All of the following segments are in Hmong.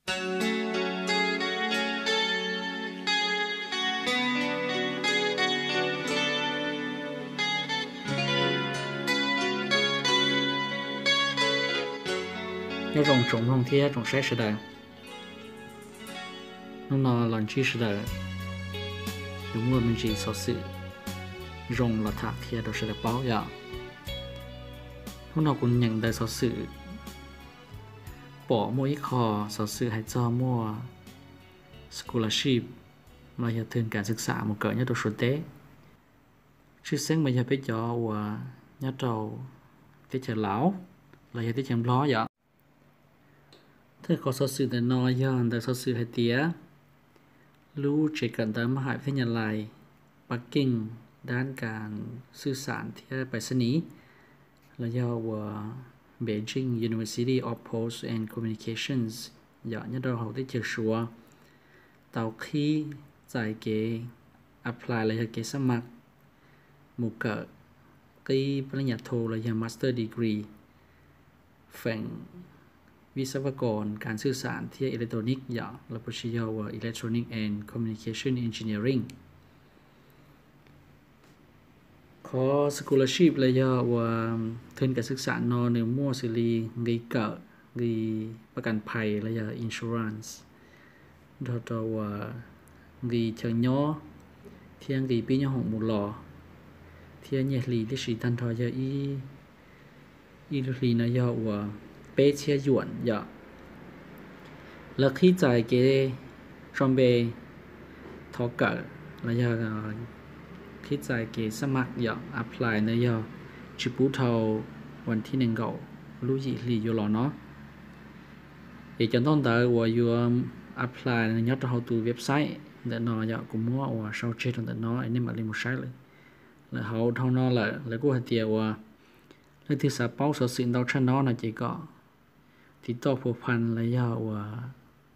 Nyob zoo tsoom mloog thiab tsoom saib sawv daws. Hnub no los ntsib sawv daws, yuav muaj me ntsis xov xwm zoo los tham qhia rau sawv daws paub yom. Hnub no kuv nyeem ntawv xov xwm, pom muaj ib qho xov xwm hais txog muaj scholarship los yog thwm kas xwm xam mus kawm nyob rau Suav teb. Tshwj xeeb mas yog peb cov uas nyob rau teb chaws Laus los yog teb chaws Nplog yom. Thawj qhov xov xwm ntawm no yog ntawv xov xwm hais tias lub tsev kawm ntawv mab hais thib Nyab Laj, Pab Keej, dab kas xwm xam thiab pais xab nis, los yog uas Beijing University of Post and Communications yom, nyob rau hauv teb chaws Suav, tau qhib txais kev apply los yog kev xab mas mus kawm qib pab leej nyam thu los yog master degree feem vij xab vab koos kas xwm xam thiab electronic yom, los puas tsis yog uas electronic and communication engineering. Qhov scholarship los yog uas thwm kas xwm xam no nws muaj xws li nqi kawm, nqi pab kas phais los yog insurance, nrog rau uas nqi chaw nyob thiab nqi pib nyob hoom mus los thiab nyiaj hli, tiam sis tag nrho yog ib, ib lub hli no yog uas peb txhiab yuam yom. Lawv qhib txais kev tso npe thov kawm los yog qhib txais kev xab mas yom, apply ntawd yog tsis pub dhau vas thib nees nkaum lub yim hli yuav los no. Es cov ntaub ntawv uas yuav apply nyob rau hauv tus website ntawm no yom, kuv muab uas sau tseg rau ntawm no es nej mam li mus saib lawm. Lawm hauv dhau no lawm lawv kuj hais tias uas leej twg xav paub xov xwm ntau tshaj no no ces kom tiv toj phuv phan los yog uas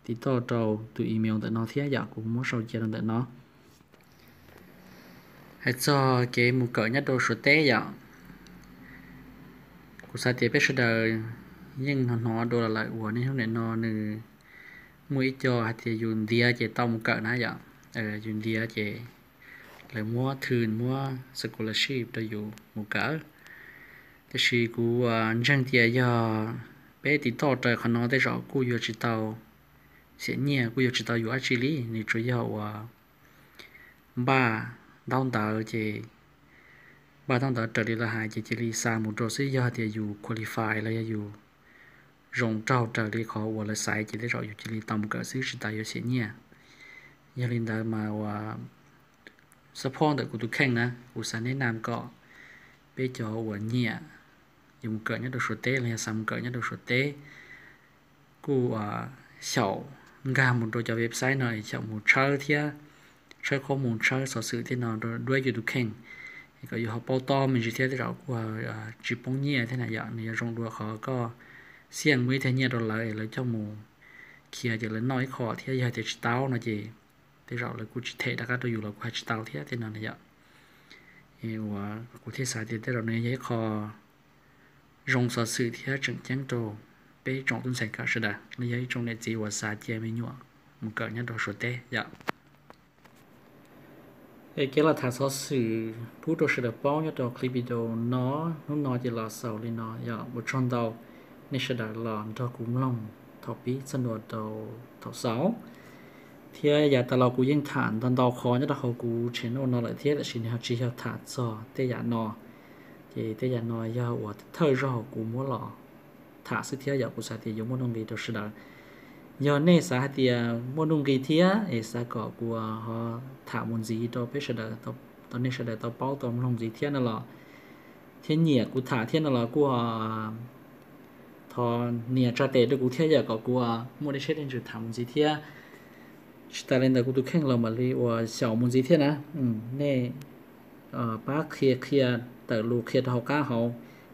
tiv toj rau tus email ntawm no thiab yom, kuv muab sau cia rau ntawm no. Hais txog kev mus kawm nyob rau Suav teb yom, kuv xav tias peb sawv daws yeej hnov hnov dua los lawm uas niaj hnub nim no nws muaj ib co hais tias yus ntiav ces tau mus kawm na yom. Yus ntiav ces lawv muab thwm muab scholarship rau yus mus kawm. Tiam sis kuv ntseeg tias yog peb tiv toj raws qhov no tej zaum kuj yuav tsis tau xiam nyiaj, kuj yuav tsis tau yus dab tsi li. Nws tsuas yog uas npaj ntaub ntawv ces npaj ntaub ntawv raws li lawv hais ces cia li xa mus rau xwb. Yog tias yus qualify los yog yus zoo raug raws li qhov uas lawv xaiv ces tej zaum yus cia li tau mus kawm xwb tsis tas yuav xiam nyiaj. Yog li ntawd mas uas support ntawm kuv tus kheej na, kuv xav neb nam kom peb cov uas nyiam yus mus kawm nyob rau Suav teb los yog xav mus kawm nyob rau Suav teb kuj xyaum nkag mus rau cov website no, xyaum mus tshawb thiab tshawb qhob mus tshawb xov xwm tej no duab yus tus kheej, kom yus ho paub tob me ntsis thiab tej zaum kuj tsis poob nyiaj thiab na yom. Nws yuav zoo dua qhov koj xiaj muaj ib thaj nyiaj rau lawv es lawv coj mus khiav ces lawv noj ib qho thiab, yog tias tsis tau no ces tej zaum lawv kuj tsis them rov qab rau yus los kuj hais tsis tau thiab tej no na yom. Uas kuv thiaj xav tias tej zaum nws yog ib qho zoo xov xwm thiab tseem ceeb rau peb tsoom tub ntxhais kawm sawv daws los yog ib tsoom niam txiv uas xav cia me nyuam mus kawm nyob rau Suav teb yom. Es kev los tham xov xwm pub rau sawv daws paub nyob rau clip video no, hnub no ces los xaus li no yom. Ua tsaug ntau nej sawv daws los nrog kuv mloog thaum pib txog ntua rau thaum xaus. Thiab yav tas los kuv yeej tham ntau ntau qhov nyob rau hauv kuv channel no lawm thiab, tab sis nws ho tsis yog tham txog tej yam no. Ces tej yam no yog uas thawj zaug kuv muab los tham xwb thiab yom, kuv xav tias yuav muaj nuj nqis rau sawv daws. Yog nej xav hais tias muaj nuj nqis thiab es xav kom kuv ho tham mus ntxiv rau peb sawv daws, tau nej sawv daws tau paub tau mloog ntxiv thiab no los, thiab nyiam kuv tham thiab no los kuj thov nias tsa tes rau kuv thiab yom, kom kuv muaj dej siab dej ntsws tham mus ntxiv thiab. Tsis tas li ntawd kuv tus kheej los mam li uas xyaum mus ntxiv thiab na. Nej pab qhia qhia, tawm lus qhia rau hauv qab hauv,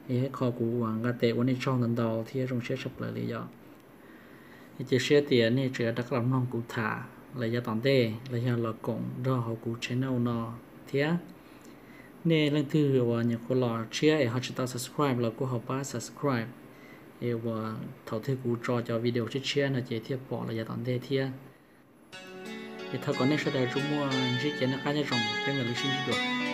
es ib qho kuv uas nqa tes ua nej tsaug ntau ntau thiab zoo siab tshaj plaws li yom. Cia siab tias nej tseem yuav rov qab los mloog kuv tham los yav tom ntej los yog los koom nrog hauv kuv channel no thiab. Nej leej twg uas nyuam qhuav los tshiab es ho tsis tau subscribe los kuj ho pab subscribe, Es uas thaum twg kuv tso cov video tshiab tshiab no ces thiaj pom los yav tom ntej thiab. Es thov kom nej sawv daws tsuas muaj ntsib kev noj qab nyob zoo, peb mam li sib ntsib dua.